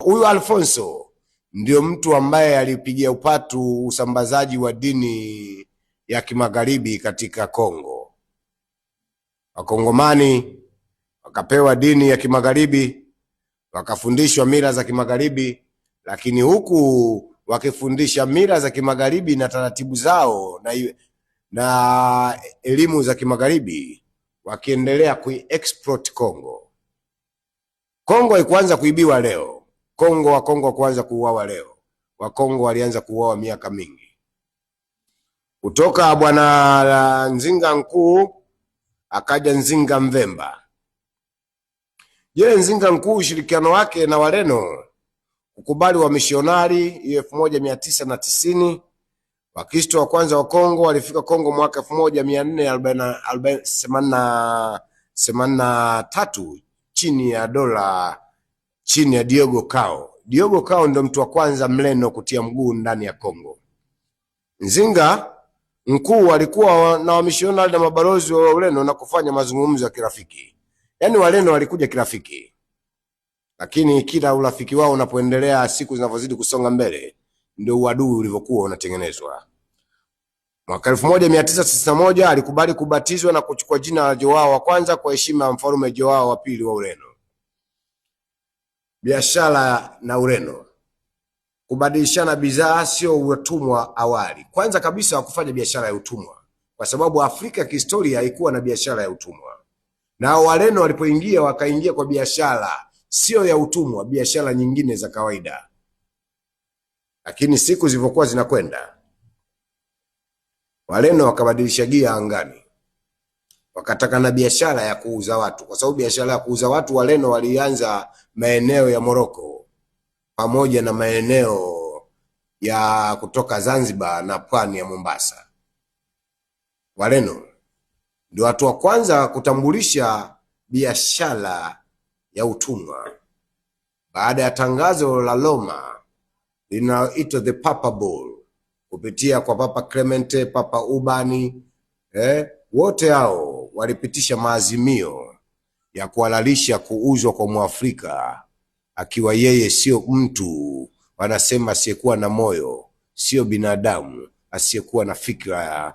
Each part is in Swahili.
Huyu Alfonso ndio mtu ambaye alipigia upatu usambazaji wa dini ya kimagharibi katika Kongo. Wakongomani wakapewa dini ya kimagharibi, wakafundishwa mila za kimagharibi, lakini huku wakifundisha mila za kimagharibi na taratibu zao na elimu za kimagharibi, wakiendelea kuiexport Kongo. Kongo haikuanza kuibiwa leo. Kongo Wakongo kuanza kuuawa leo. Wakongo walianza kuuawa miaka mingi. Kutoka bwana Nzinga Nkuu akaja Nzinga Mvemba. Je, Nzinga Nkuu ushirikiano wake na Wareno kukubali wamishionari hiyo 1990. Wakristo wa kwanza wa Kongo walifika Kongo mwaka 1483 chini ya dola chini ya Diogo Cao. Diogo Cao ndo mtu wa kwanza Mleno kutia mguu ndani ya Kongo. Nzinga Mkuu alikuwa na wamishionari na mabalozi wa Ureno na kufanya mazungumzo ya kirafiki. Yaani Wareno walikuja kirafiki, lakini kila urafiki wao unapoendelea, siku zinavyozidi kusonga mbele, ndio uadui ulivyokuwa unatengenezwa. Mwaka 1961 alikubali kubatizwa na kuchukua jina la Joao wa kwanza kwa heshima ya mfalme Joao wa pili wa Ureno. Biashara na Ureno, kubadilishana bidhaa sio utumwa awali. Kwanza kabisa wakufanya biashara ya utumwa, kwa sababu Afrika kihistoria haikuwa na biashara ya utumwa, na Wareno walipoingia wakaingia kwa biashara sio ya utumwa, biashara nyingine za kawaida. Lakini siku zilivyokuwa zinakwenda, Wareno wakabadilisha gia angani, wakataka na biashara ya kuuza watu, kwa sababu biashara ya kuuza watu Wareno walianza maeneo ya Moroko pamoja na maeneo ya kutoka Zanzibar na pwani ya Mombasa. Wareno ndio watu wa kwanza kutambulisha biashara ya utumwa baada ya tangazo la Roma linaloitwa the Papa Bull kupitia kwa Papa Clemente, Papa Ubani, wote hao walipitisha maazimio ya kuhalalisha kuuzwa kwa Mwafrika akiwa yeye sio mtu, wanasema asiyekuwa na moyo, sio binadamu, asiyekuwa na fikra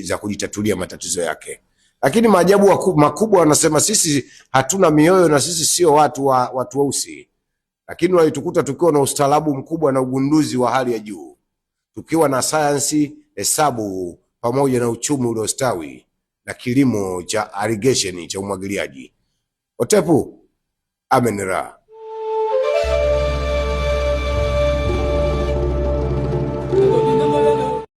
za kujitatulia matatizo yake. Lakini maajabu makubwa, wanasema sisi hatuna mioyo na sisi sio watu wa watu weusi, lakini walitukuta tukiwa na ustaarabu mkubwa na ugunduzi wa hali ya juu, tukiwa na sayansi, hesabu pamoja na uchumi uliostawi na kilimo cha irrigation cha umwagiliaji. Otepu amenra.